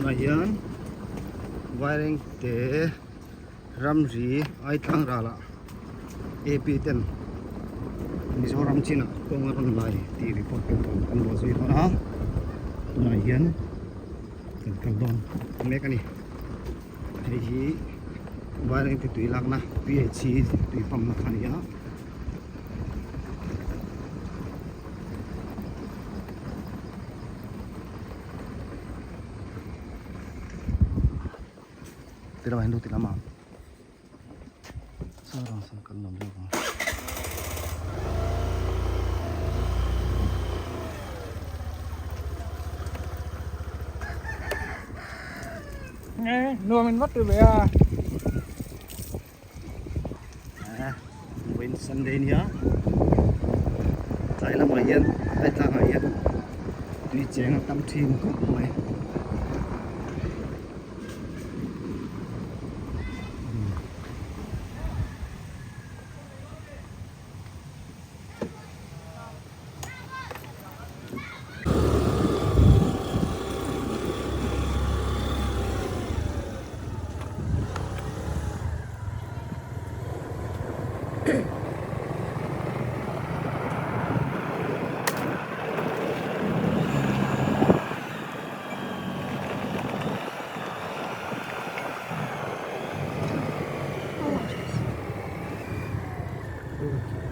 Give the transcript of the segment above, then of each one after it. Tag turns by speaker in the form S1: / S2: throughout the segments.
S1: Tunah hian Vairengte ramri Aitlang ralah AP ten Mizoram chinah kawng a rawn lai tih report kan rawn kan ruah zui dawn a tunah hian kan kal dawn mek a ni hei hi Vairengte tui lakna PHC tui pump na kha a ni a. Ti lamah hian lut ila maw saw rang sawn kan nuam zawk ang.
S2: Nge nuam in vat ve a.
S1: Vawiin Sunday nia tlai lamah hian tlai tlangah hian tui cheng a tam thin khawp mai.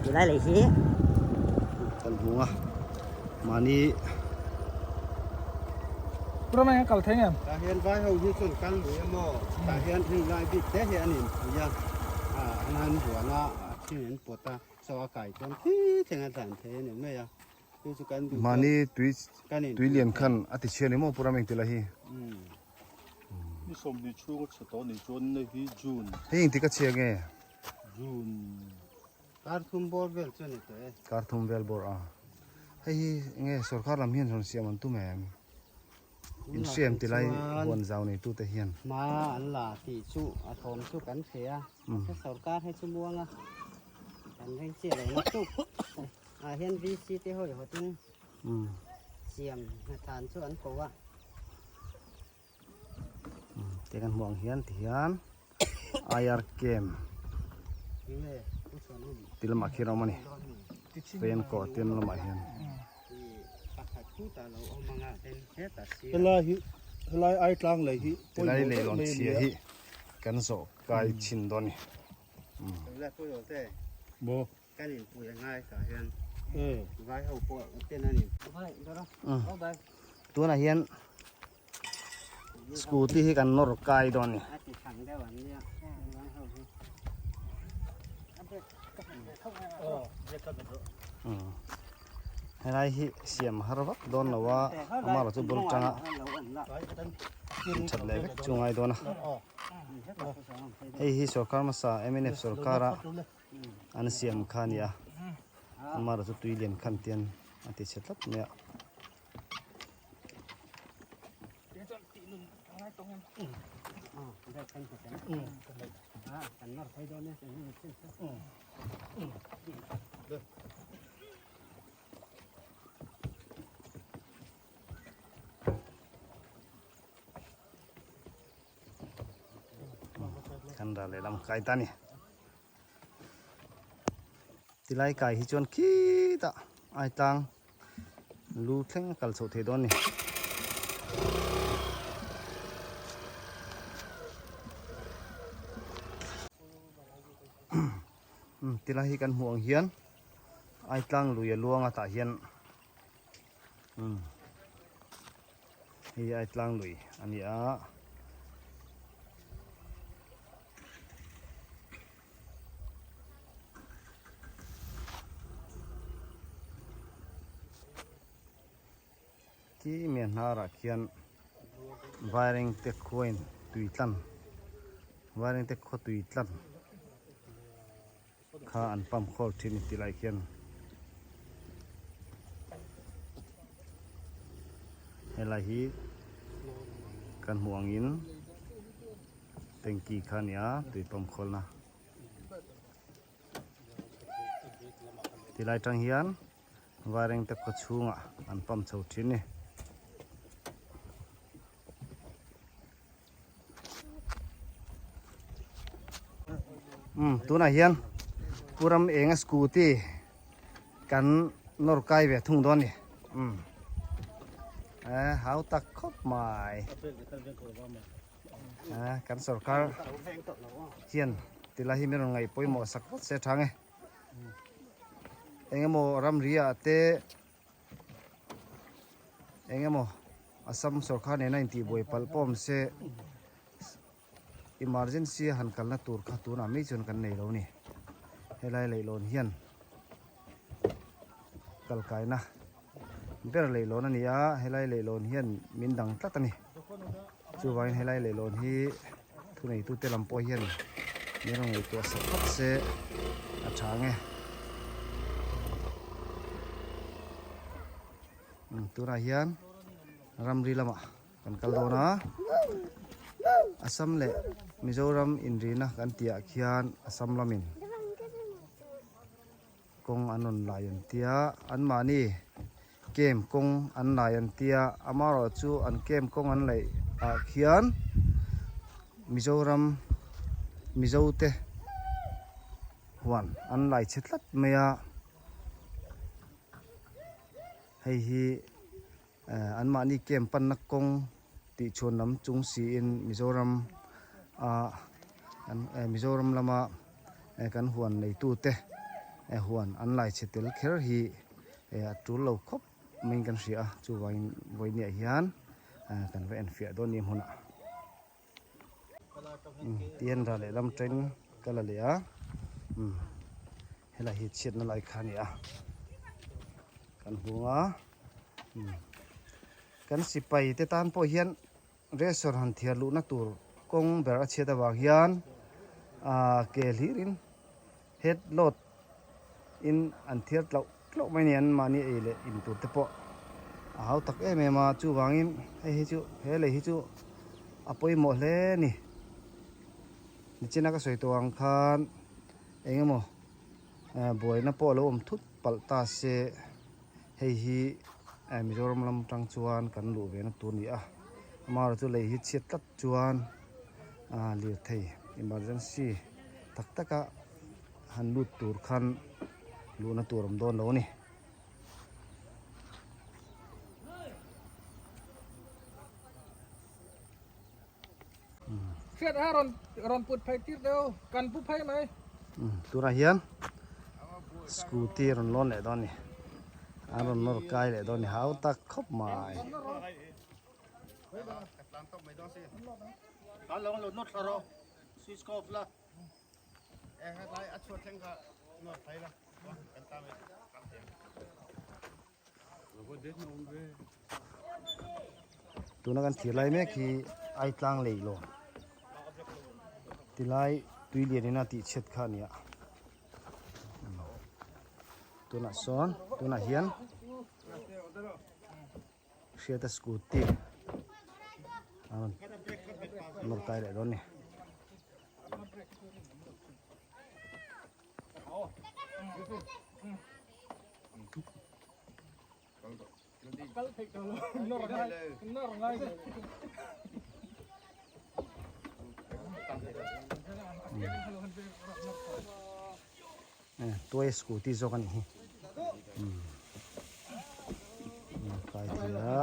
S3: Tilai lei hi
S1: kan hmu a mahni
S2: Ram eng a kal thei ngem?
S4: Tah hian vai ho hi chuan kal lui a maw? Tah hian heng lai bik te hi an inpui a, an han buan a, a thing an pawt a, chaw a kai chuan khi thleng a tlan thei a ni mai a. Chu chu kan duh chuan
S1: Mahni tui
S4: kan inpui
S1: tui lian
S4: thei.
S1: khan a ti chhia ni maw Pu Ram eng ti la hi?
S5: Ni 20 chhung a chhe tawh a nih chuan hei hi June.
S1: Hei engtik a chhia nge?
S5: June.
S4: Kar thum bawr vel chu a ni tawh e.
S1: Kar thum vel bawr a. Hei hi enge sorkar lam hian rawn siam an tum em? In hriam ti lai huan zau nei tute hian.
S4: Hma an la tih chu a thawm chu kan hria a. Mahse sorkar hi chu muang a kan ring chiah lo na tuk. Ah hian VC te hawi hawtin siam hnathan chu an ko a.
S1: Te kan hmuh ang hian ti hian IR camp ti lamah khian a awm a ni pen kawh tin lamah hian.
S5: Helai hi helai ai tlang lei hi
S1: tilai leilawn chhia hi kan zawh kai chhin dawn a ni.
S5: Maw
S4: Kan inpui a ngai tah hian vai ho pawh ten a ni.
S1: Tunah hian scooty hi kan nawr kai dawn a ni.
S4: A ti thang deuh an nia vai ho hi.
S1: Helai hi siam har vak dawn lo a, amaherawhchu chu bul tanga that leh vek chu ngai dawn a. Hei hi sorkar hmasa mnf sorkara an siam kha a ni a amaherawh chu tui lian khan tian a ti chhe tlat mai a. Kan ral lehlam kai ta a ni. Tilai kai hi chuan khitah ai tlang lu thleng a kal chhoh thei dawn a ni. Tilai hi kan hmuh ang hian ai tlang lui a luang a tah hian Hei ai tlang lui a ni a. Khi mi hnarah khian Vairengte khuain tui tlan Vairengte khaw tui tlan kha an pump khawl thin a tih lai khian helai hi kan hmuh angin tanky kha a ni a tui pump khawlna tilai tang hian Vairengte khaw chhungah an pump chho thin a ni. Umm tunah hian Pu Ram Enga scooty kan nawr kai ve thung dawn a ni. Umm eh hau tak khawp mai. Eh kan sorkar hian tilai hi min rawn ngaih pawimawh sak vat se tha nge. Engemaw ramri ah te engemaw Assam sorkar nena intihbuai palh pawh awm se emergency a han kalna tur kha tunah mai chuan kan nei lo a ni. Helai leihlawn hian kalkaina ber leihlawn a ni a, helai leihlawn hian min dang tlat a ni. Chuvangin helai leihlawn hi thuneitute lam pawh hian min rawn ngaihtuah sak phawt se a tha ang e. Tunah hian ramri lamah kan kal dawn a, Assam leh Mizoram inrina kan tih ah khian Assam lamin kawng an rawn lai an tia, anmahni camp kawng an lai an tia, amaherawhchu an camp kawng an laih ah khian Mizoram Mizo te huan an lai chhe tlat mai a, hei hi. Anmahni camp panna kawng tih chhuan lam chung siin Mizoram a Mizoram lama kan huan neitute huan an lai chhe tel kher hi a tul lo khawp maiin kan hria a, chuvangin vawinia hian kan va enfiah dawn ni hmunah. Tian ral lehlam teng ka la leh a helai hi chhiatna lai kha a ni a kan hung a kan sipai te tan pawh hian restaurant han thiar luhna tur kawng ber a chhiat avang hian ah ke hlir in head load in an thiar tlauh tlauh mai a ni an mahni ei leh in tur te pawh a hau tak em em a chuvangin hei hi chu he lei hi chu a pawimawh hle a ni nichina ka sawi tawh ang khan eng emaw buaina pawh a lo awm thut palh ta se hei hi Mizoram lam tang chuan kan luh ve na tur a ni a amaherawhchu lei hi chhiat tlat chuan lirthei emergency tak tak a han lut tur khan luhna tur awm dawn lo a ni.
S2: Hriat a rawn rawn put phei tir deuh kan pu phei mai.
S1: Tunah hian scooty rawn lawn leh dawn a ni. An rawn nawr kai leh dawn a ni hau tak khawp mai. Tuna kan thir lai mek hi Aitlang Leihlawn tilai tui lian in a tih chhiat kha a ni a tunah sawn tunah hian Hriata scooty a rawn nawr kai leh dawn a ni. Tuai scooty zawk a nih hi kai thei a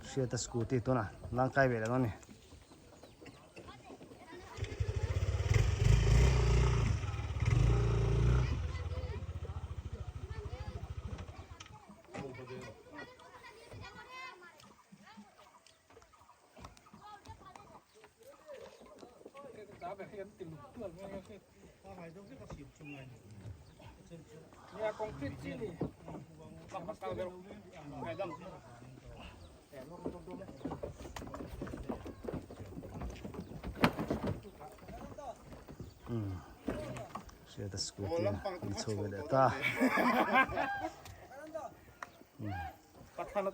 S1: hriata scooty tunah lang kai ve lo a ni. Hriata scooty an chho ve leh ta.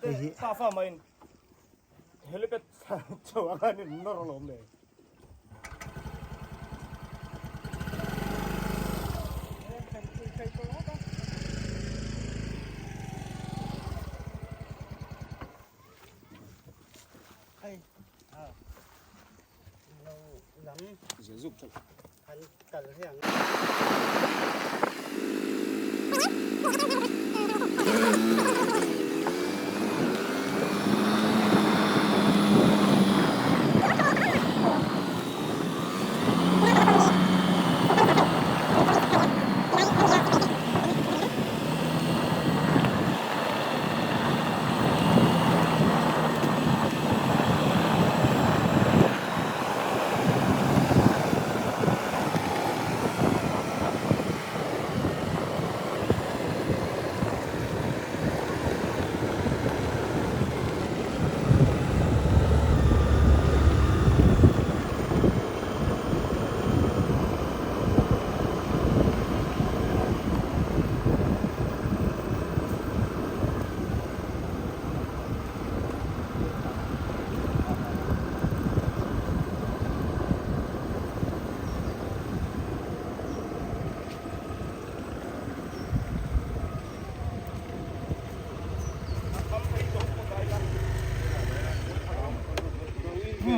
S1: Hei hi.
S5: Helipad chho ang an in nawr alawm le.
S4: lam an kal hi ang.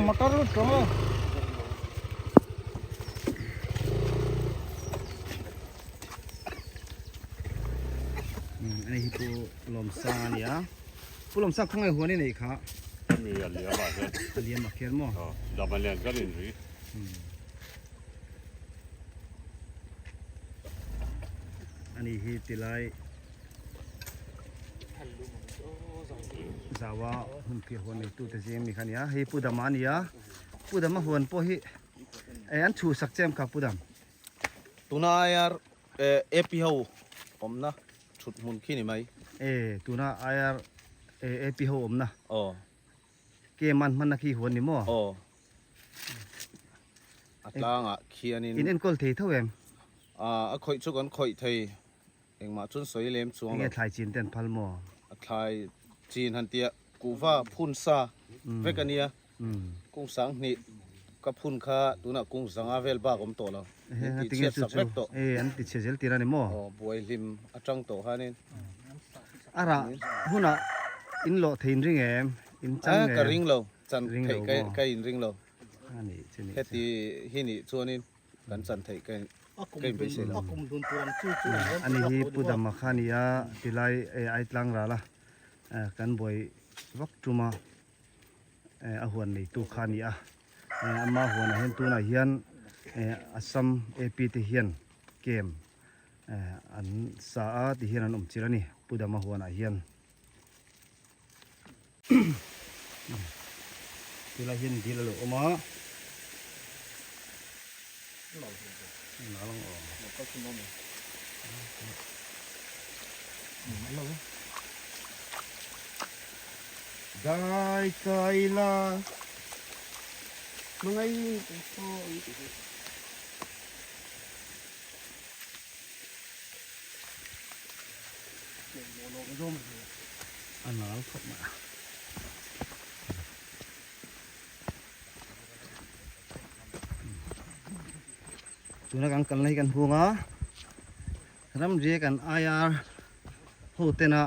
S4: Motor lut ko.
S1: Ani hi Pu Lawmsang a nia. Pu Lawmsang khawngaih huan i neih kha.
S5: Mi a liam ah hian.
S1: A liam ah khian maw?
S5: Aw, dam a lian kan inri.
S1: Ani hi tilai zaua hun piah huan neitu te zing ami kha a nia. Hei Pu Dama a nia. Pu Dama huan pawh hi eh an chhuhsak che em kha Pu Dam?
S3: Tuna IR AP ho awmna thut hmun khi ni mai.
S1: E tuna IR AP ho awmna.
S3: Aw.
S1: Ke man hmanna khi huan ni maw?
S3: Aw. A tlangah khianin.
S1: In enkawl thei tho em?
S3: A khawih chu kan khawih thei. Engmah chuan sawi lem chuang lo.
S1: Enge thlai chin te an phal maw?
S3: A thlai chin han tia kuhva phun sa vek a nia. Kung sang hnih ka phun kha tunah kung zanga vel bak awm tawh lo. An ti chhiat sak vek tawh.
S1: E an ti chhe zel tir a ni maw?
S3: Aw buai hlim atang tawh khanin.
S1: A rah hunah in lawh thei in ring em? In chang em?
S3: Ka ring lo. Chan theih ka in ring lo. Heti hi nih chuanin kan chan theih ka in beisei lo.
S1: Ani hi Pu Dama kha a ni a, tilai Aitlang ral a kan buai vak tum a, a huan neitu kha a ni a. Ama huanah hian tunah hian Assam AP te hian camp an sa a ti hian an awm chilh a ni Pu Dama huanah hian. Tilai hian dil a lo awm a. Dai kai la mangai A nal khawp mai a. Tuna kan kalna hi kan hung a, ramri kan IR ho tena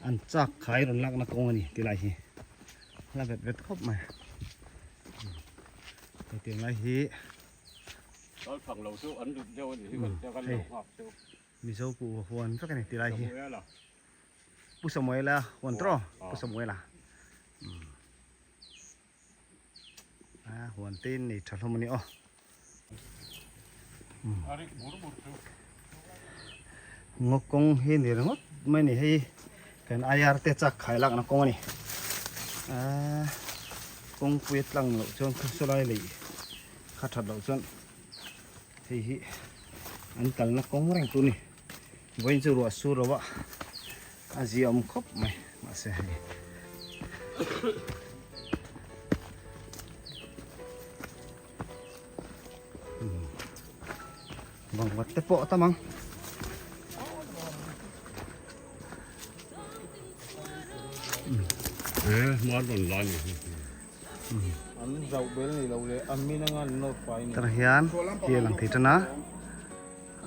S1: an chak khai rawn lakna kawng a ni ti lai hi la vet vet khawp mai. Hetiang lai hi
S5: Kal phang lo chu an lut deuh a ni hi kan tia kan lo nghak chu.
S1: Mizo kuh huan vek a ni ti lai hi. Pu Samuela huan tawh Pu Samuela. A huan te in nei tha hlawm a ni aw. Ngaw kawng hi ni ringawt mai ni hei kan IR te chak khai lakna kawng a ni. Kawngpui a tlang loh chuan khawsawlai lei kha that loh chuan hei hi an kalna kawng reng tur a ni. Vawiin chu ruah sur lo a a zia awm khawp mai mahse hei Vangvat te pawh a tam ang.
S5: Eh, mar rawn la ni hi.
S3: An zauh bel ni lo le, an min anga an nawr fai ni.
S1: Tah hian tia lang thei tan a,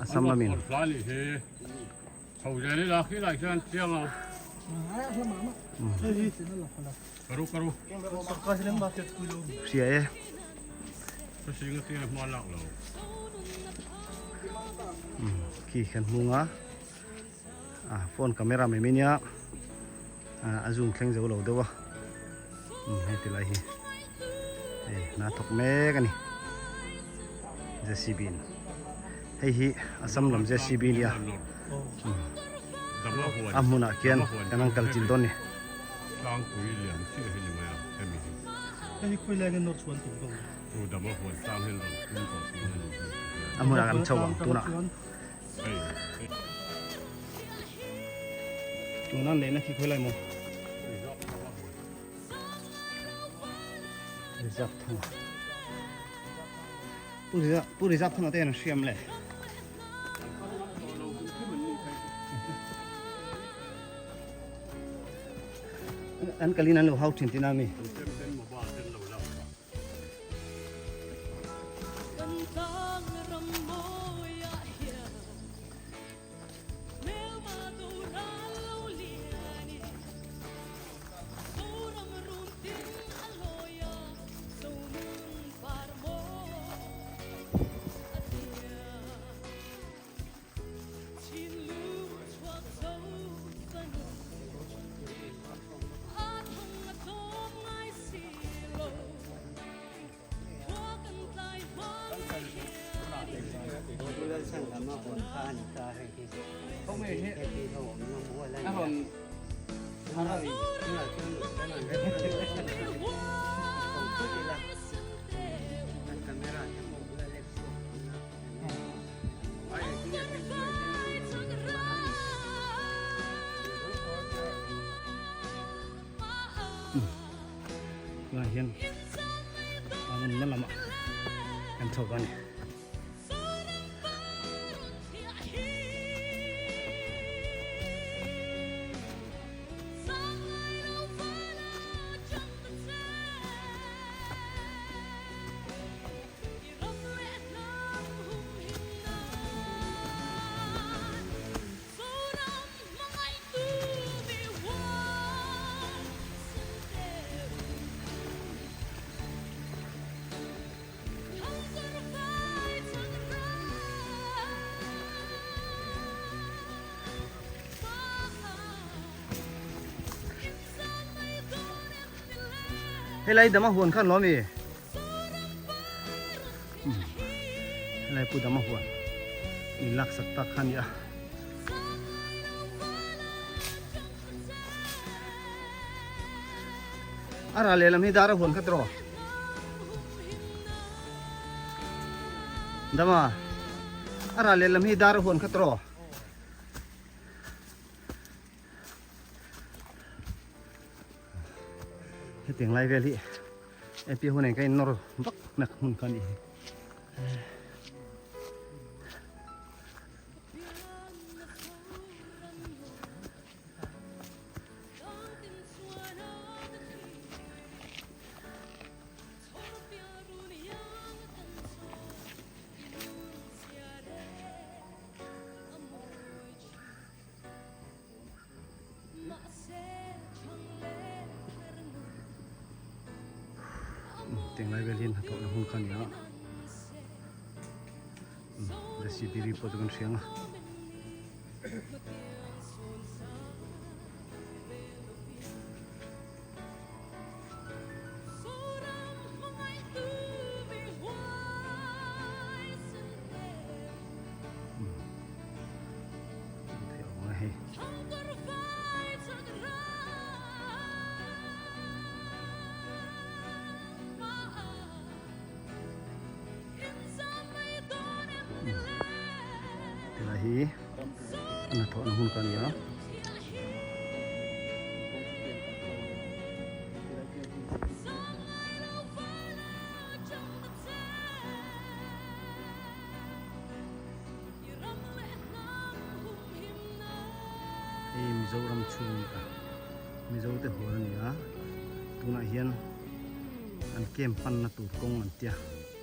S1: Assam lamin.
S5: An rawn ni hi. Chho zel ila khi lai khian chiang ang. Karu karu.
S1: Hria e. Khi kan hmung a ah phone camera mai mai nia ah a zoom thleng zo lo deuh a hei ti lai hi hei hna thawk mek a ni J_C_B in hei hi Assam lam J_C_B a nia a hmunah khian kan han kal chin dawn a ni. A hmunah kan chho ang tunah. Tuna lehna khi khawi lai maw? Reserve thanga. Pu reserve pu reserve thanga te an hriam le. An kalin an lo hau thin tina mi. Tunah hian a hmun na lamah kan chho a ni. Helai dama huan khan lo mi. Helai pu dama huan in lak sak tak kha nia. A ral lehlam hi dar a huan khat rawh. Dama a ral lehlam hi dar a huan khat rawh. Hetiang lai vel hi MP hun eng ka in nawr vak nak hmun kha ni hi. Tinglai vel hian hnathawh na hmun kha a ni a JCB ri pawh chu kan hria ang a. Tilai hi hnathawhna hmun ka ni a. Hei Mizoram chhung a ni a, Mizo te huan a ni a, tunah hian an camp panna tur kawng an tia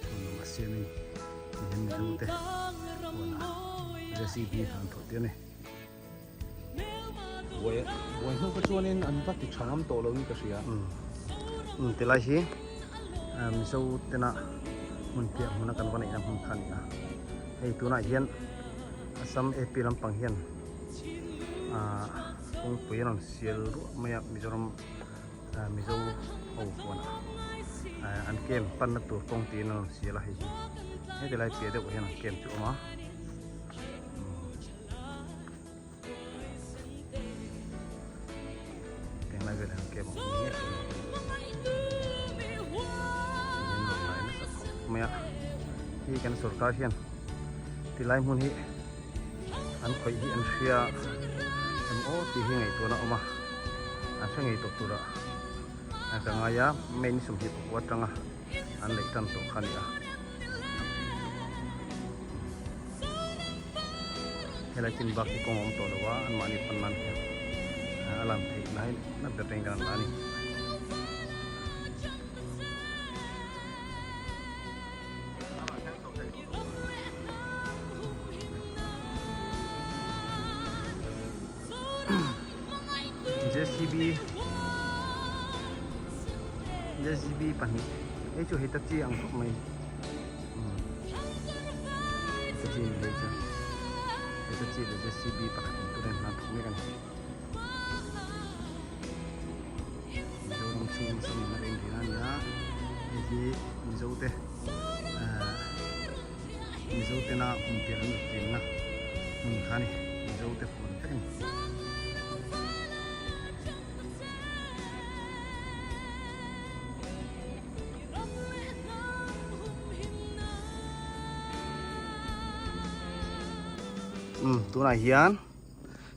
S1: chhuan lam a siam in ti hian Mizo te huan a JCB kha an thawh tir a ni.
S3: Buai buai hnu kha chuanin an va ti tha ngam tawh lo in ka hria.
S1: Umm tilai hi Mizo tena. Hmun piah hmuna kan va neihna hmun kha a ni a. Hei tunah hian Assam AP lampang hian ah kawngpui a rawn sial ruah mai a Mizoram ah Mizo ho huanah ah an camp panna tur kawng tiin a rawn sial a hei hi heti lai piah deuh hian an camp chu a awm a. Tenglai velah hian camp a awm ngei a ni. Hian rawn lai nasa khawp mai a hei kan sorkar hian tilai hmun hi an khawih hi an hria em aw tih hi ngaihtuahna a awm a an hre ngei tawh turah ka ngai a May ni 24 atanga an neih tan tawh kha a ni a. Helai chin bak hi kawng a awm tawh lo a anmahni pan nan hian a lan theih lai na ber reng kan la a ni. JCB JCB pahnih hei chu Hitachi ang khawp mai Hitachi ni hei chu Hitachi leh JCB pakhat in tur a hna thawk mek a ni Mizoram chhung nasa nena reng reng a ni a hei hi Mizo te Mizo tena hmun pian an rawn chenna hmun kha a ni Mizo te huan vek a ni. Umm tunah hian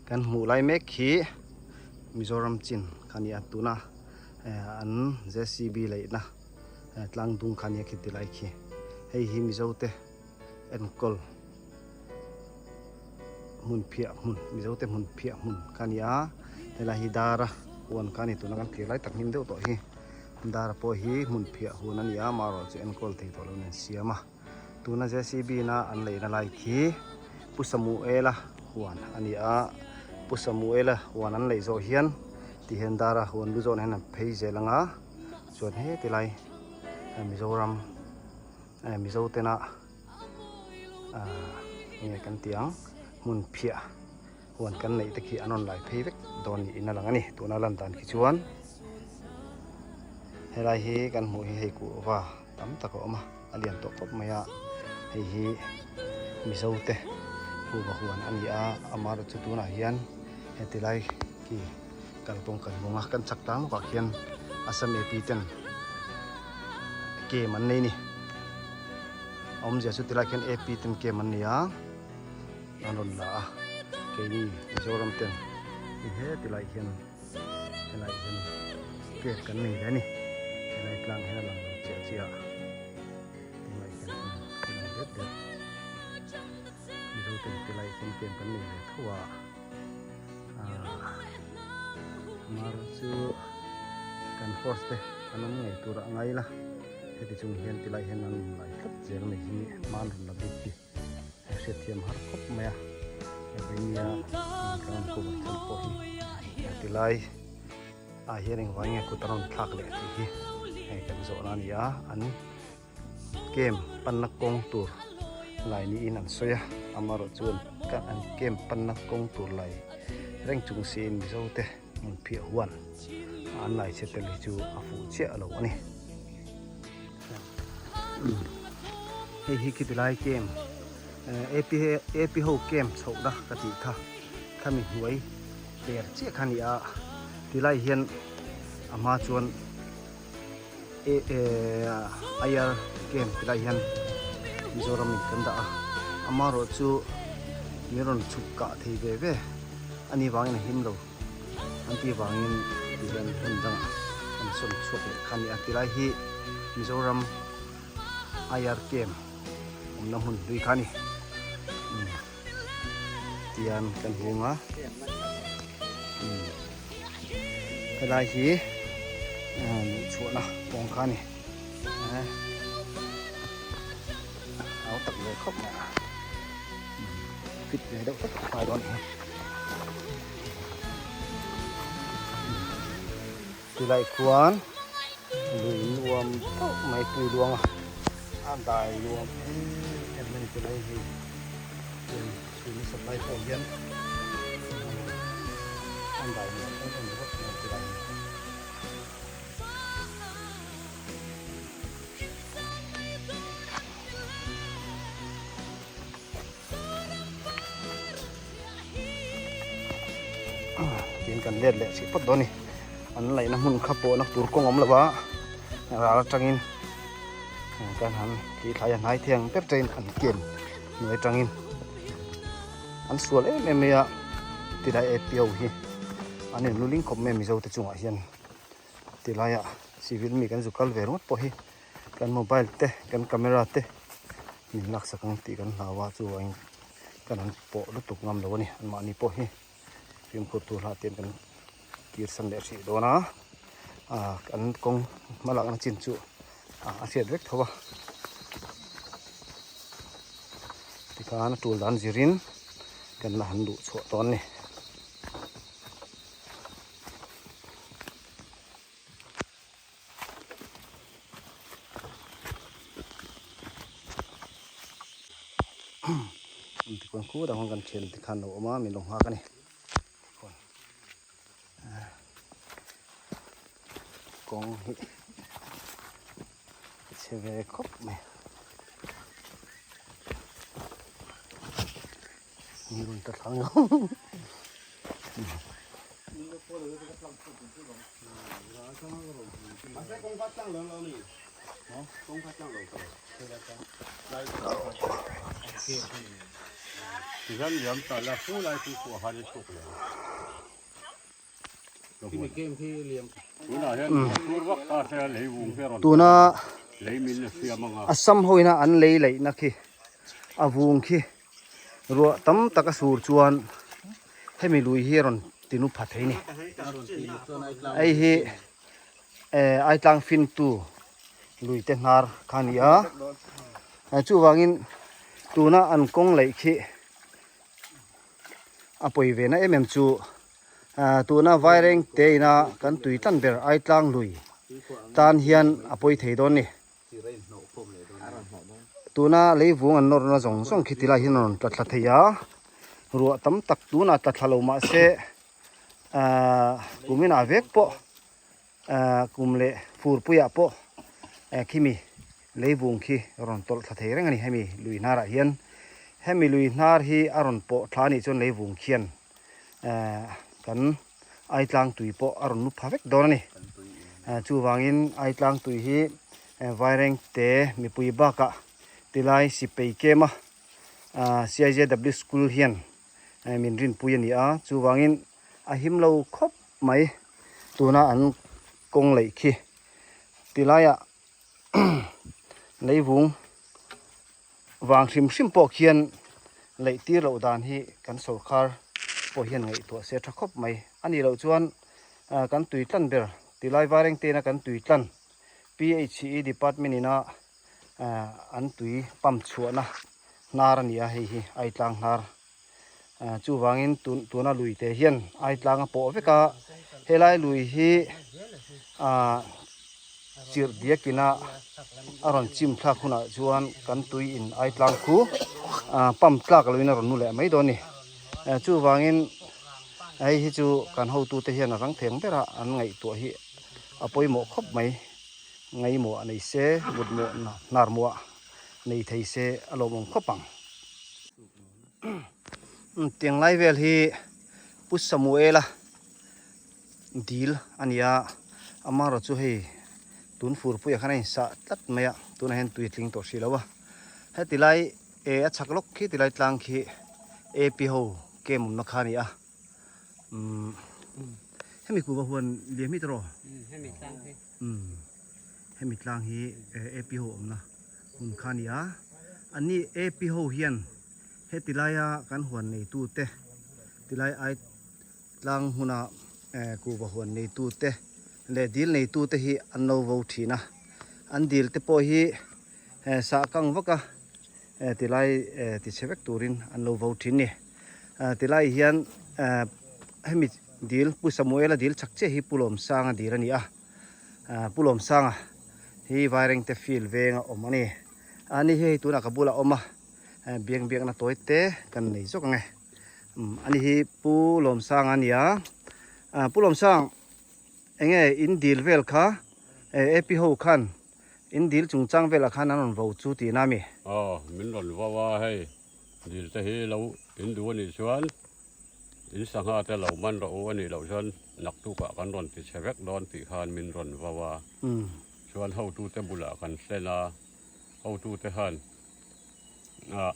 S1: kan hmuh lai mek hi Mizoram chin kha a ni a tuna an JCB leihna. Tlang dung kha nia khi ti lai khi hei hi Mizo te enkawl hmun phiah hmun Mizo te hmun phiah hmun kha a ni a helai hi dara huan kha a ni tuna kan thlir lai tak hnim deuh tawh hi dara pawh hi hmun phiah hun a ni a amaherawhchu chu enkawl thei tawh lo nen siam a tuna JCB na an leihna lai khi Pu Samuela huan a ni a Pu Samuela huan an leih zawh hian ti hian dara huan lu zawnah hian an phei zel ang a. Chuan heti lai Mizoram Mizo tena enge kan tih ang hmun phiah huan kan neih te khi an rawn lai phei vek dawn niin a lang a ni tuna lan dan khi chuan helai hi kan hmuh hi hei kuhva tam tak a awm a a lian tawh khawp mai a hei hi Mizo te kuhva huan a ni a amaherawhchu chu tunah hian heti lai khi. Kalpawng kan hmung a, kan chak tlang lawkah khian Assam AP ten game an nei ni. A awmzia chu tilai khian AP ten game an nei a, an rawn la a, keini Mizoram ten i he tilai hian helai hian game kan nei ve a ni. Helai tlang hian a lang lo chiah chiah a, tilai hian a lang det det. Mizo ten tilai hian game kan nei ve tho a. Mar chu kan force te an awm ngei tur a ngai la heti chung hian tilai hian an awm lai tlat zel mai hi hman rawn la bik hi a hriatthiam har khawp mai a every nia kan rawn cover chhan pawh hi tilai ah hian engvangin nge kut a rawn thlak leh tih hi hei kan zawhna a ni a an Camp panna kawng tur lai niin an sawi a, amaherawh chuan an camp panna kawng tur lai reng chung siin Mizo te hmun phiah huan an lai chhe tel hi chu a fuh chiah lo a ni. Hei hi khiti lai camp AP AP ho camp chhohna ka tih kha khami hnuai per chiah kha a ni a, tilai hian a hma chuan. Air camp ti lai hian Mizoram in kan dah a amaherawh chu min rawn chhuk kah thei ve ve a ni vangin a him lo an tih vangin ti hian hmun dangah an sawn chhuak leh kha a ni a tilai hi Mizoram Air camp awmna hmun hlui kha a ni tian kan hung a helai hi luhchhuahna kawng kha a ni au tak ve khawp mai a fit ve deuh hlek a fai dawn a ni tilai khuan lui nuam deuh mai pui luang a.
S3: A dai nuam
S1: em em a ni tilai hei hian chhun nasa lai pawh hian an dai nuam em em ringawt mai a tilai hi. Tin kan let leh hrih phawt dawn a ni an laihna hmun kha pawhna tur kawng awm lo a ral atangin kan han tih thlai a hnai thei ang ber te in an ken hnuai atangin an sual em em mai a tilai APO hi an in luling khawp mai a mizo te chungah hian tilaiah civil mi kan zu kal ve ringawt pawh hi. Kan mobile te kan camera te min laksak ang tih kan hlau a chuvangin kan han pawh lutuk ngam lo a ni anmahni pawh hi fimkhur tur hlah ten kan kir san leh hrih dawn a ah kan kawng hma lakna chin chu a hriat vek tho a tikhan a tul dan zirin kan la han luh chhuah dawn a ni. Tikhuan khutah khuan kan thian te khan lo awm a min lo nghak a ni tikhuan kawng hi a chhe ve khawp mai ni rawn ta thlang lo. Tuna Assam ho ina an lei laihna khi a vung khi Ruah tam tak a sur chuan hemi lui hi a rawn tinu pha thei a ni. Hei hi eh Aitlang fintu lui te hnar kha a ni a. Chuvangin tuna an kawng laih khi a pawi ve na em em chu tuna Vaireng te ina kan tui tlan ber Aitlang lui tan hian a pawi thei dawn a ni. Tuna leivung an nawrna zawng zawng khi tilai hian a rawn tla thla thei a, ruah tam tak tunah tla thla lo mah se ahh kuminah vek pawh ahh kum leh furpuiah pawh eh khimi leivung khi a rawn tawlh thla thei reng a ni hemi lui hnarah hian hemi lui hnar hi a rawn pawh thla a nih chuan leivung khian eh kan Aitlang tui pawh a rawn lu pha vek dawn a ni. Chuvangin Aitlang tui hi Vairengte mipui bakah tilai Sipei Kema CIJW School hian min rinpui a ni a. Chuvangin a him lo khawp mai tuna an kawng laih khi tilaiah leivung Vang hrim hrim pawh khian laih tir loh dan hi kan sorkar pawh hian ngaihtuah se tha khawp mai. A nih loh chuan kan tui tlan ber tilai Vaireng tena kan tui tlan PHE department ina an tui pump chhuahna hnar a ni a, hei hi Aitlang hnar. Chuvangin tuna lui te hian Aitlang a pawh vek a, helai lui hi chirh diakina a rawn chim thlak hunah chuan kan tui in Aitlang khu pump tlak loin a rawn nu leh mai dawn a ni. Chuvangin hei hi chu kan hotute hian a rang theng bera an ngaihtuah hi a pawimawh khawp mai, ngaimawh nei se mutmawh hnarmawh nei thei se a lawmawm khawp ang. Tiang lai vel hi Pu Samuela dil a ni a, amaherawh chu hei tun furpuiah khan a insah tlat mai a, tunah hian tui a tling tawh hrih lo a. Heti lai eh a chhak lawk khi ti lai tlang khi AP ho camp awmna kha a ni a, umm hemi kuhva huan liam hi tawh
S4: Hemi tlang hi.
S1: Umm hemi tlang hi AP ho awmna hun kha a ni a, anni AP ho hian heti laia kan huan neitu te tilai ai tlang hmuna eh kuhva huan neitu te leh dil neitu te hi an lo vo thin a, an dil te pawh hi eh sah kang vak a eh tilai eh tichhe vek turin an lo vo thin a ni. Tilai hian eh hemi dil Pu Samuela dil chak chiah hi Pu Lawmsanga dil a ni a, Pu Lawmsanga hi Vairengte field venga awm a ni. Ani hi hei tunah ka bulah a awm a, biak biakna tawi te kan nei zawk ang e. Ani hi Pu Lawmsanga a ni a, Pu Lawmsang eng nge in dil vel kha AP ho khan in dil chungchang velah khan an rawn vo chu tihna a mi?
S5: Aw, min rawn vo a hei, dil te hi lo in duh a nih chuan In sangha te lo man rawh u a nih loh chuan naktukah kan rawn ti chhe vek dawn tih khan min rawn vau a. Chuan hotute bulah kan hlen a, hotute khan ah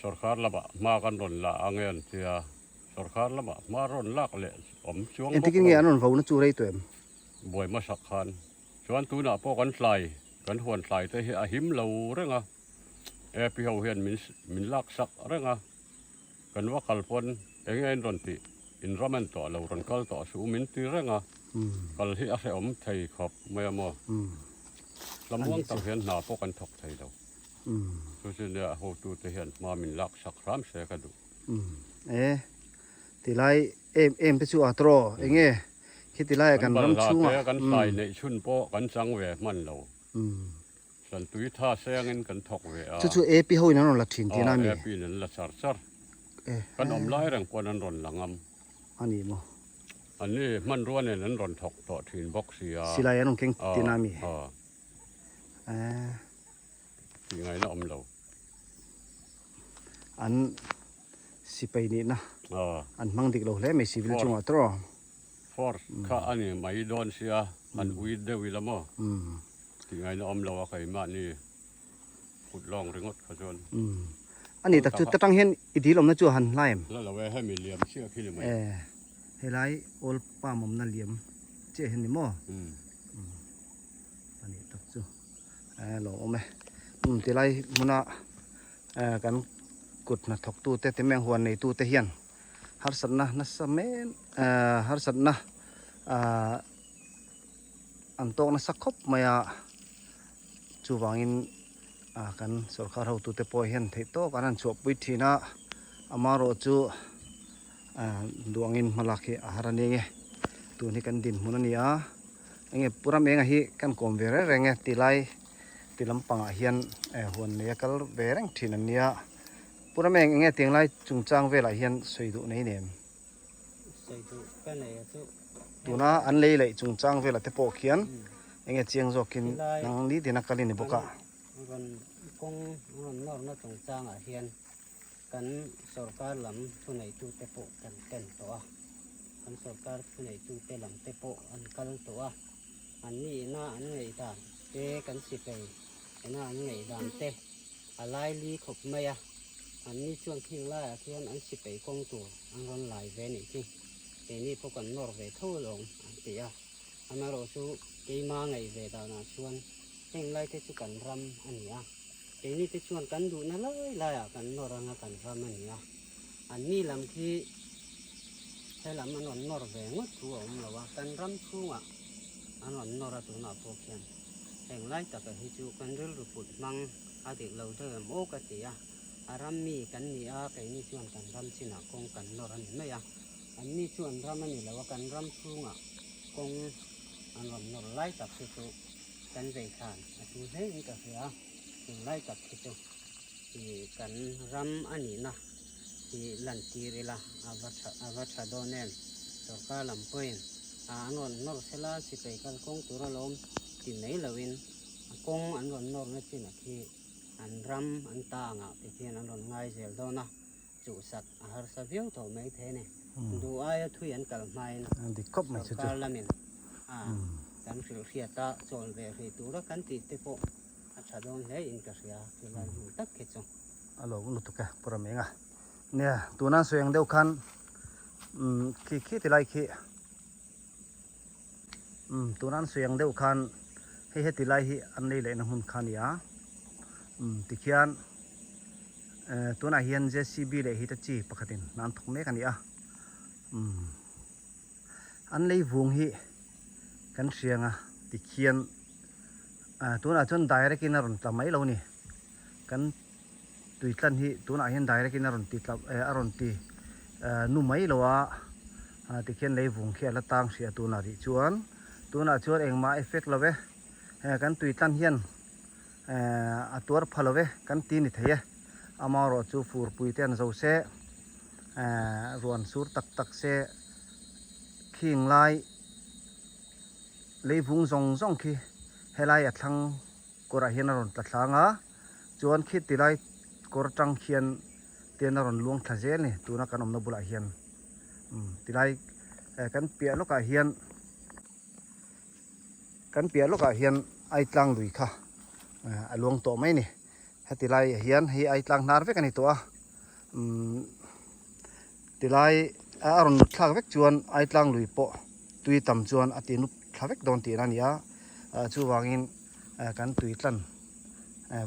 S5: sorkar lamah hma kan rawn la ang e an ti a, sorkar lamah hma rawn lak leh awm chuang bawk lo.
S1: Engtikin nge an rawn vau na chu rei tawh em?
S5: Buai hmasak khan. Chuan tunah pawh kan tlai, kan huan tlai te hi a him lo reng a. Ap ho hian min min lak sak reng a, kan va kal pawn eng nge in rawn tih in ram en tawh lo rawn kal tawh suh min ti reng a, kal hi a hrehawm thei khawp mai a maw? Tlamuang tak hian hna pawh kan thawk thei lo. Chu chu nia hotute hian hma min lak sak hram se ka duh.
S1: E tilai em em te chu a tawh eng nge khi tilai kan ram chhungah.
S5: Kan balhla te kan hlai neih chhun pawh kan chang ve hman lo. Kan tui tha sengin kan thawk ve a.
S1: Chu chu AP ho in an rawn la thin tihna a mi?
S5: Aw, AP in an la char char. Kan awm lai reng pawn an rawn la ngam.
S1: A ni maw?
S5: An ni hmanrua nen an rawn thawk tawh thin bawk si a.
S1: Silai an rawn keng tihna a mi?
S5: Aw. Tih ngaihna awm lo.
S1: An sipai nihna an hmang dik lo hle mai civil chungah tawh.
S5: Force kha a ni mai dawn sia, han ui deuh ila maw? Tih ngaihna awm lo a keimahni kut lawng ringawt kha chuan.
S1: A ni tak chu ta tang hian i dil awmna chu a han hlai em?
S5: La lo e, hemi liam chiah khi ni mai.
S1: E, helai old palm awmna liam chiah hian ni maw? A ni tak chu e lo awm e. Tilai hmuna kan kut hnathawktute te meng huan neitute hian harsatna nasa men harsatna an tawk nasa khawp mai a, chuvangin kan sorkar hotute pawh hian theih tawk an han chhuahpui thin a, amaherawhchu duangin hmalak hi a har a ni nge, tun hi kan dinhmun a ni a, enge Pu Ramenga hi kan kawm ve reng reng e tilai ti lampangah hian huan nei a kal ve reng thin an nia, Pu Rameng enge tianglai chungchang velah hian sawi duh nei nem?
S4: Sawi duh ka nei a chu.
S1: Tuna an lei laih chungchang velah te pawh khian enge chiang zawkin nang ni tina kal i ni bawk a.
S4: Rawn kawng rawn nawrna chungchangah hian kan sorkar lam thuneitute pawh kan ken tawh a, kan sorkar thuneitute lam te pawh an kal tawh a, an nihna an ngaihdan te kan sipai ina an ngaihdan te a laili khawp mai a, anni chuan khing laiah khian an sipai kawng tur an rawn lai ve nih khi keini pawh kan nawr ve tho alawm an ti a, amaherawh chu keima ngaih ve danah chuan heng lai te chu kan ram a ni a, keini te chuan kan duhna lai laiah kan nawr anga kan ram a ni a, anni lam khi helam an rawn nawr ve ngawt thu a awm lo a, kan ram chhungah an rawn nawr a tunah pawh khian. Heng lai taka hi chu kan rilru put hmang a dik lo deuh em aw ka ti a, a ram mi kan ni a, keini chuan kan ram chinah kawng kan nawr a ni mai a, an ni chu an ram a ni lo a, kan ram chhungah kawng an rawn nawr lai tak hi chu kan vei thlan a tul hle in ka hria a, chung lai tak hi chu ih kan ram a nihna hi lantir ila a va tha a va tha dawn em? Sorkar lam pawhin a an rawn nawr sela sipai kal kawng tur alawm ti mai loin a kawng an rawn nawrna chinah khi an ram an ta angah te khian an rawn ngai zel dawn a, chuhsak a harsa viau tawh mai thei a ni. Duh aia thui an kal hmain sorkar lamin a kan hrilh hriat a chawl ve hrih tura kan tih te pawh a tha dawn hle in ka hria chulai hmun tak khi chu.
S1: A lo lutuk e Pu Ramenga. Nia tuna sawi ang deuh khan umm khi khi ti lai khi umm tuna an sawi ang deuh khan hei heti lai hi an lei lehna hmun kha a ni a umm tikhian eh tunah hian JCB leh Hitachi pakhatin hna an thawk mek a ni a umm an lei vung hi kan hriang a tikhian ah tunah chuan direct in a rawn tla mai lo a ni kan. Tui tlan hi tunah hian direct in a rawn ti tla eh a rawn ti eh nu mai lo a, ah tikhian leivung khi a la tang hrih a tunah rih chuan tunah chuan engmah effect lo e, eh kan tui tlan hian A tuar pha lo e kan ti ni thei e. Amaherawh chu furpui te an zo se, ruan sur tak tak se khing lai leivung zawng zawng khi helai a thlang kawrah hian a rawn tla thlang a, chuan khi tilai kawr tang khian ten a rawn luang thla zel a ni tuna kan awmna bulah hian tilai kan piah lawkah hian. Kan piah lawkah hian Aitlang lui kha a luang tawh mai a ni. Heti laiah hian hei Aitlang hnar vek a ni tawh a. Umm tilai a rawn nut thlak vek chuan Aitlang lui pawh tui tam chuan a ti nut thla vek dawn tihna a ni a. Chuvangin kan tui tlan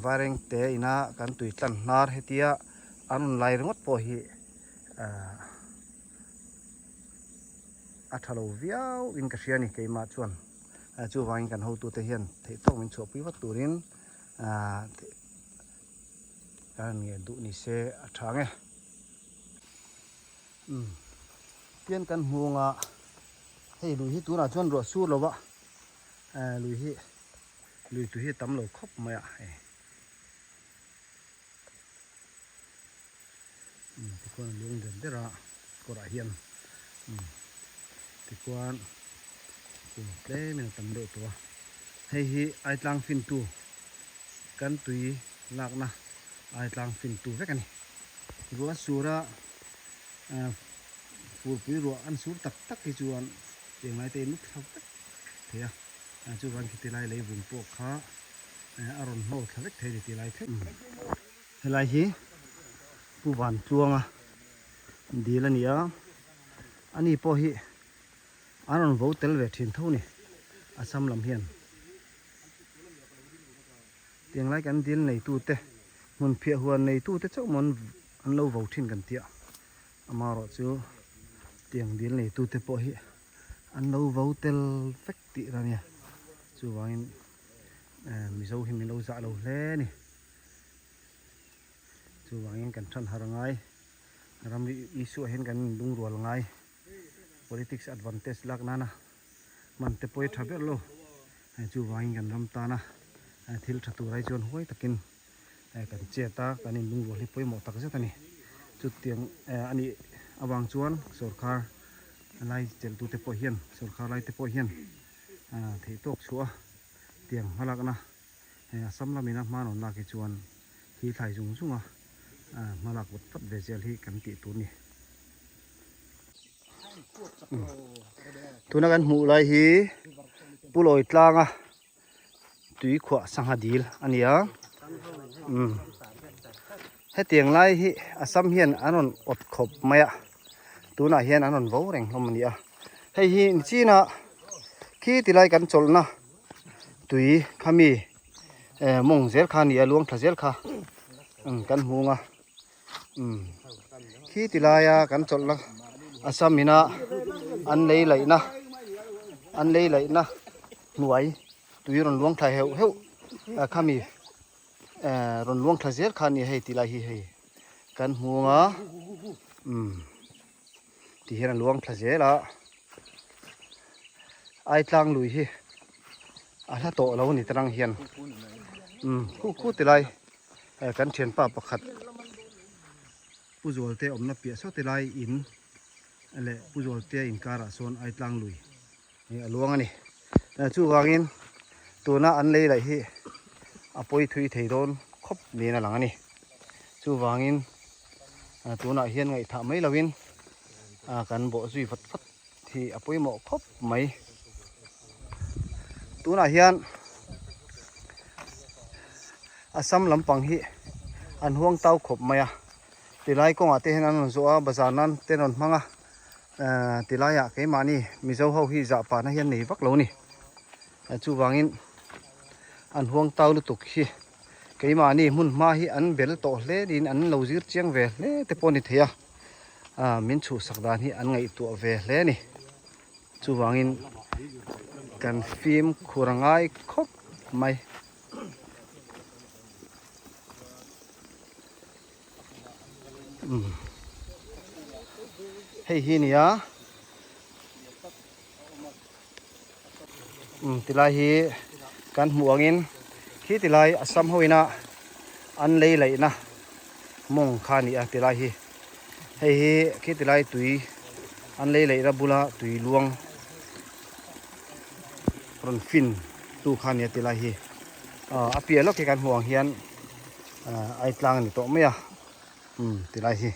S1: Vairengte ina kan tui tlan hnar hetia an rawn lai ringawt pawh hi a tha lo viau in ka hria a ni keimah chuan chuvangin kan hotute hian theih tawk min chhuahpui vat turin ahh kan ngen duh ni se a tha ang e umm tian kan hmung a hei lui hi tunah chuan ruah sur lo va eh lui hi lui tui hi a tam lo khawp mai a hei umm tikhuan a luang der der a kawrah hian umm tikhuan kum tlem in a tam deuh tawh a hei hi Aitlang fintu kan tui lakna Aitlang fintu vek a ni ruah sura eh furpui ruah an sur tak tak hi chuan tiang lai te in thla vek thei a chuvan khiti lai leivung pawh kha eh a rawn hnawl thla vek thei a ni tih lai thleng. Helai hi Pu Vantluanga dil a ni a, ani pawh hi an rawn vo tel ve thin tho ni Assam lam hian. Tiang lai kan dil neitute hmun phiah huan neitute chauh maw an lo vo thin kan tia, amaherawh chu tiang dil neitute pawh hi an lo vo tel vek tih a nia, chuvangin Mizo hi min lo zah lo hle a ni. Chuvangin kan than har ngai, ramri issue ah hian kan lungrual ngai, politics advantage lak nana hman te pawh hi tha ber lo, chuvangin kan ram tana thil tha tur ai chuan huai takin kan chet a, kan inlungrual hi pawimawh tak zet a ni. Chutiang a nih avang chuan sorkar lai chelhtute pawh hian, sorkar laite pawh hian theihtawk chhuah a tiang hmalakna Hei Assam lamina hma rawn lak hi chuan hi thlai zung zung a hma lak vat vat ve zel hi kan tih tur a ni. Tuna kan hmuh lai hi Pulawi tlanga tui khuah sangha dil a ni a. Hetiang lai hi Assam hian an rawn awt khawp mai a, tunah hian an rawn vo reng hlawm a ni a. Hei hi nichina khi tilai kan chawlhna. Tui khami eh mawng zel kha a ni a luang tha zel kha umm kan hmung a umm khi ti laia kan chawlhna Assam ina an lei laihna an lei laihna hnuai tui rawn luang thla heuh heuh khami eh rawn luang thla zel kha a ni a hei ti lai hi hei kan hmung a umm. Ti hian a luang thla zel a, Aitlang lui hi a hla tawh lo a ni tarang hian umm khu khu ti lai kan thianpa pakhat Pu Zualte awmna piah saw ti lai in leh Pu Zualtea inkarah sawn Aitlang lui hi a luang a ni. Chuvangin tuna an lei laih hi a pawi thui thei dawn khawp niin a lang a ni. Chuvangin tunah hian ngaihthah mai lovin kan bawh zui vat vat hi a pawimawh khawp mai. Tunah hian Assam lampang hi an huang tau khawp mai a, tilai kawngah te hian an rawn zawh a, bazar nan te an rawn hmang a. Ehh ti laiah keimahni Mizo ho hi zah pahna hian nei vak lo ni. Chuvangin an huang tau lutuk hi keimahni hmun hma hi an bel tawh hle niin an lo zir chiang ve hle te pawh a ni thei a, ah min chhuhsak dan hi an ngaihtuah ve hle a ni. Chuvangin kan fimkhur a ngai khawp mai. Hei hi nia umm tilai hi kan hmuh angin Khi tilai Assam ho ina an lei laihna mawng kha a ni a tilai hi. Hei hi khi tilai tui an lei laihna bula tui luang rawn fin tu kha a ni a tilai hi. A piah lawk hi kan hmuh ang hian Aitlang a ni tawh mai a. Umm tilai hi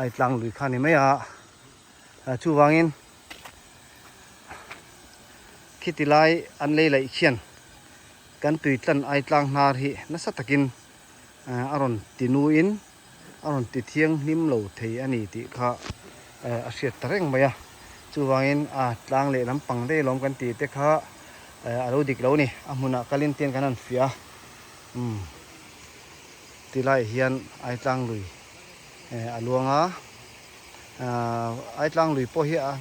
S1: Aitlang lui kha a ni mai a. Chuvangin khiti lai an lei laih khian kan tui tlan ai tlang hnar hi nasa takin a rawn ti nuin a rawn ti thianghlim lo thei a ni tih kha a hriat ta reng mai a. Chuvangin a tlang leh lampang daih alawm kan tih te kha a lo dik lo a ni. A hmunah kalin ten kan han fiah a, umm tilaiah hian ai tlang lui a luang a. Aitlang lui pawh hi a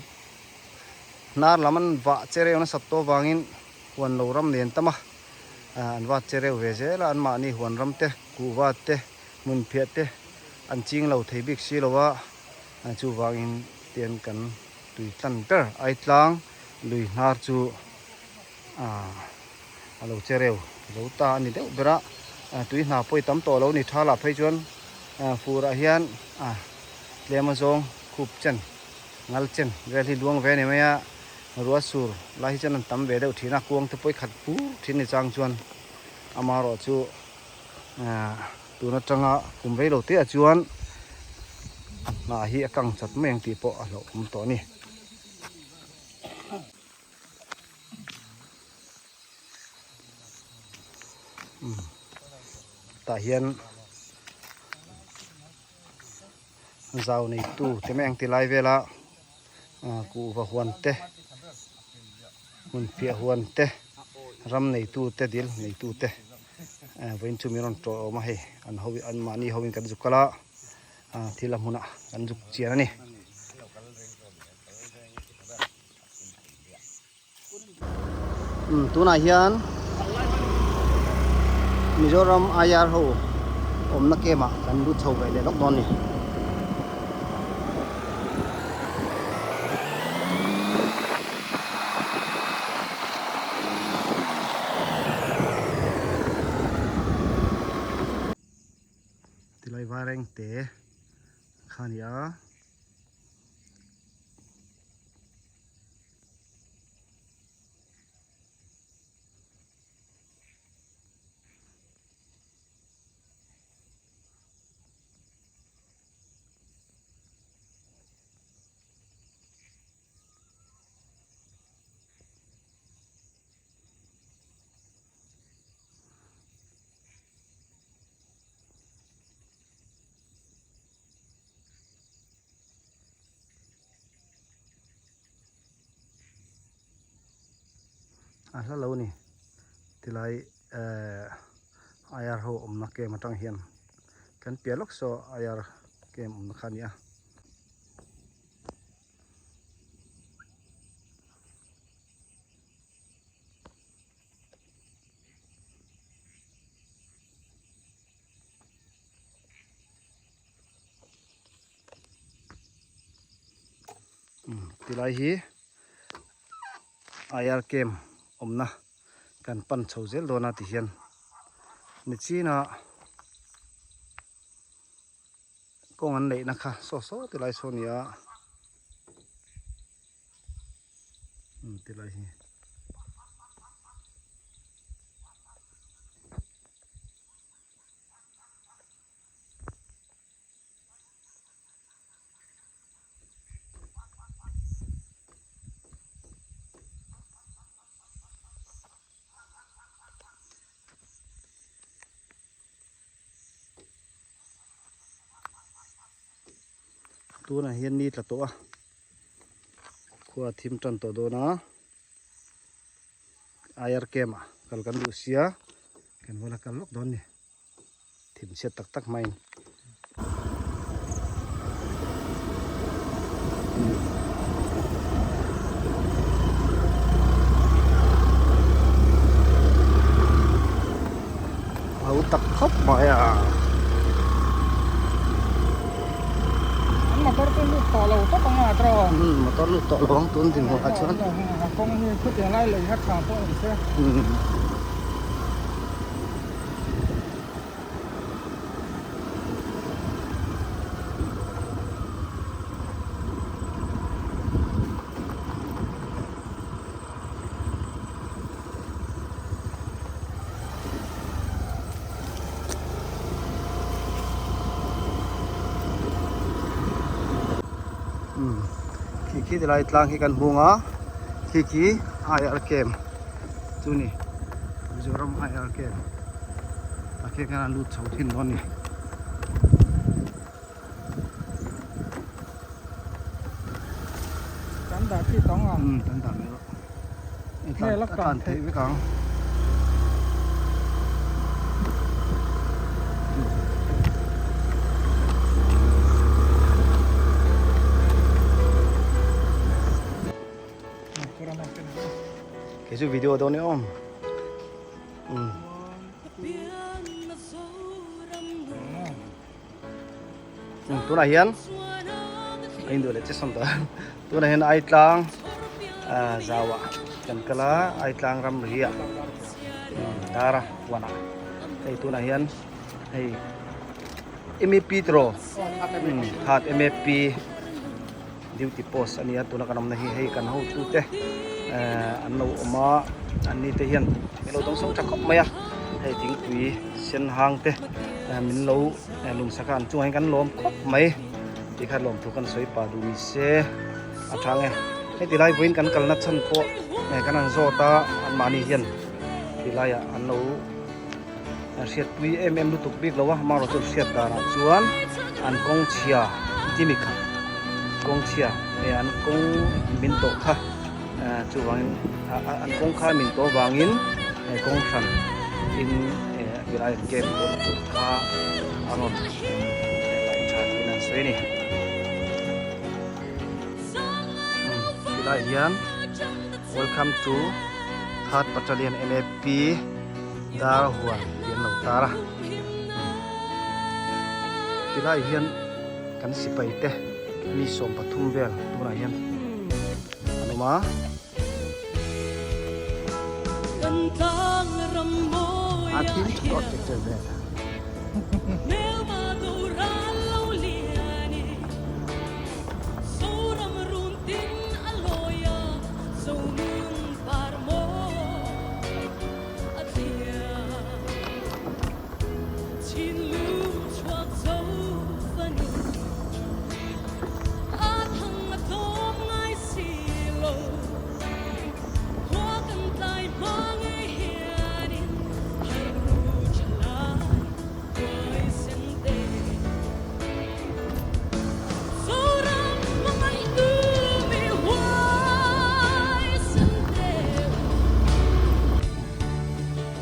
S1: hnar lam an vah che reuh nasat tawh avangin huan lo ram nen tam a, an vat che reuh ve zel a, anmahni huan ram te, kuhva te, hmun phiah te an ching lo thei bik si lo a, chuvangin tian kan tui tlan ber Aitlang lui hnar chu a lo che reuh zo ta a ni deuh ber a, tui hna pawh i tam tawh lo ni tha lah phei chuan furah hian tlem a zawng khup chen ngal chen vel hi luang ve a ni mai a, ruah sur lai hi chuan an tam ve deuh thin a, kuang te pawh i khat pur thin ni chang chuan amaherawh chu tun atanga kum rei lo te ah chuan a hna hi a kang chat mai ang tih pawh a hlauhawm tawh a ni. Tah hian zau neitu te mai ang ti lai vela kuhva huan te hmun piah huan te ram neitu te dil neitu te vawiin chu min rawn tawh awm a hei an ho an mahni ho in kan zuk kal a thil a hmunah kan zuk chian a ni. Tunah hian Mizoram IR ho awmna camp ah kan lut chho ve leh lawk dawn a ni. Tilai Vairengte kha a ni a. A hla lo ni tilai ehh IR ho awmna camp atang hian kan piah lawk saw IR camp awmna kha a ni a. Tilai hi IR camp awmna kan pan chho zel dawn a ti hian nichinah kawng an neihna kha saw saw tilai saw a ni a tilai hi. Tunah hian ni tla tawh a khua a thim tan tawh dawn a IR camp ah kal kan duh sia kan va la kal lawk dawn a ni. Thim chhiat tak tak mai. Hau tak khawp mai a.
S2: An motor chu lut tawh lo tawp ang a tawh.
S1: Motor lut tawh lo ang tun dinhmun ah chuan.
S2: Kawng hi khutiang lai lei kha tha pawh a ni se.
S1: Khi ti lai tlang hi kan hung a khi khi IR camp chu ni Mizoram IR camp tah khian khan an lut chho thin dawn a ni.
S2: Kan dah chi tawng ang.
S1: Umm kan dah mai rawh. Tlan a tlan theih vek ang. Kei chu video dawn e awm. Umm. Tunah hian a induh leh che sawn tawh tunah hian Aitlang zauah kan kal a Aitlang ramri ah dara huanah hei tunah hian hei M A P tiraw that M A P duty post a ni a tuna kan awmna hi hei kan hotute an lo awm a an ni te hian min lo dawngsawng tha khawp mai a hei thingpui sen hang te min lo lungsak a an chungah hian kan lawm khawp mai tih kha lawmthu kan sawi pah duh ni se a tha ang e heti lai vawiin kan kalna chhan pawh kan han zawt a anmahni hian ti laiah an lo hriatpui em em lutuk bik lo a amaherawh chu hriat danah chuan an kawng chhia ti mi kha kawng chhia nge an kawng min tawh kha chuvangin an kawng kha min tawh vangin kawng hran in helai an camp dawn tur kha a rawn laih tha niin an sawi a ni tilai hian welcome to third battalion M_A_P. Dar huan tih an lo tar a tilai hian kan sipai te mi 13 vel tunah hian an awm a. A thim tawt tek tek vel.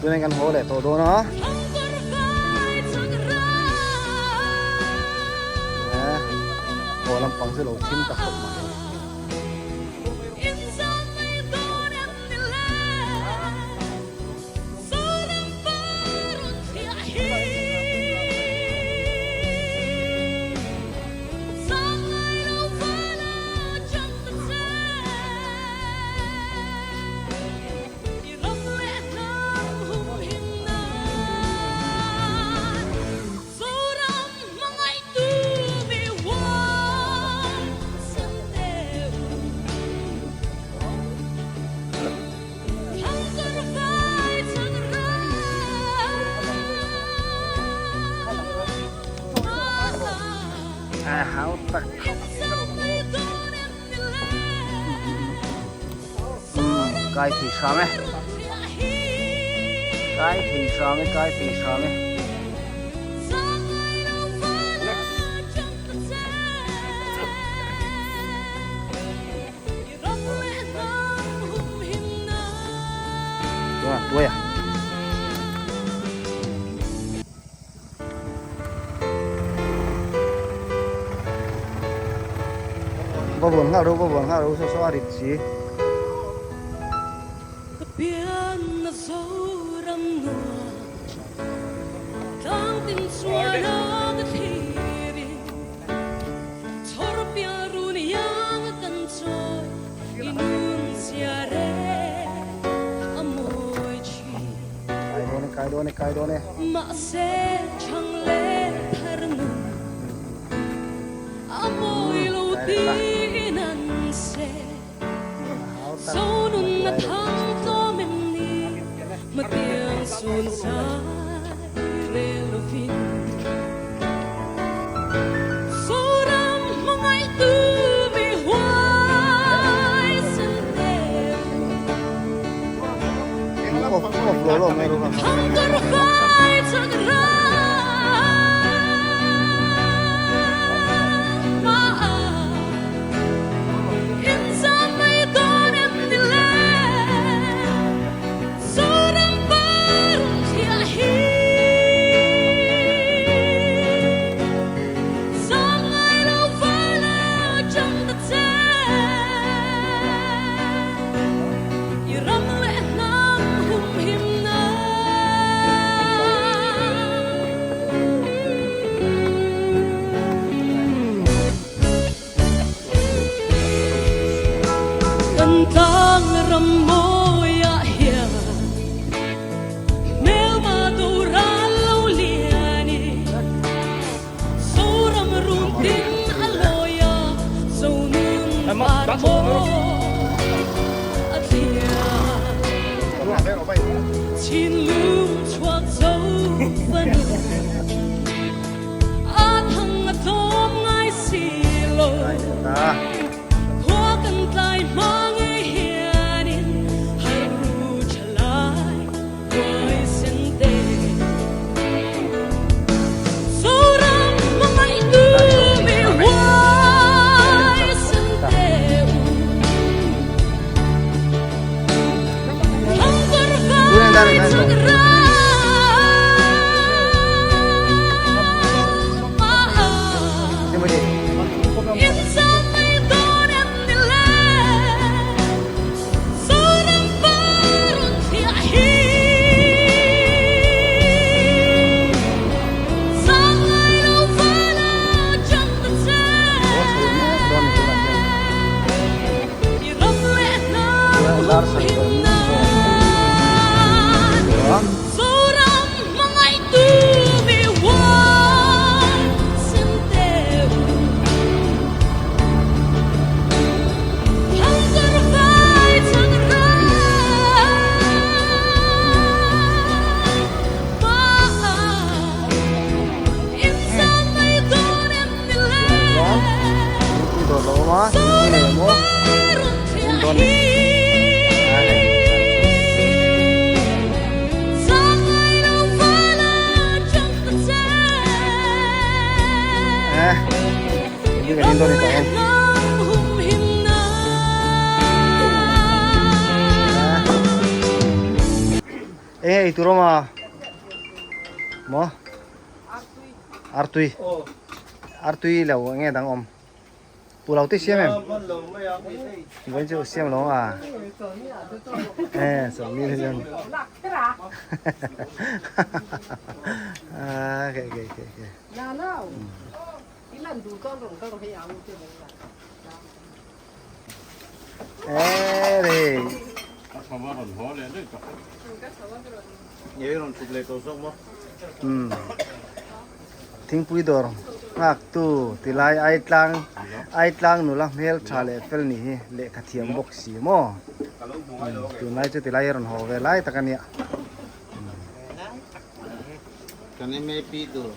S1: Tunah kan haw leh tawh dawn a. Haw lampang chu lo thim ta khawp mai. A hau tak khawp. Kai thei hram e. Kai thei hram e, kai thei hram e. Tuai a. Va vuan nghal ro, va vuan nghal ro, saw saw a rit si. Kai dawn e, kai dawn e, kai dawn e. Enge ei tur awm a? Maw? Artui. Artui lo enge dang awm? Pulau te siam em? Vawiin chu siam lo a. Eh, sawmli te chuan. Ah, okay, okay, okay, okay. Eh, re. Thingpui dawr nghak tu tilai ai tlang ai tlang nula hmel tha leh fel ni hi lehkha thiam bawk si maw tunlai chu tilai a rawn haw ve lai tak a nia.
S3: Kan MAP tur.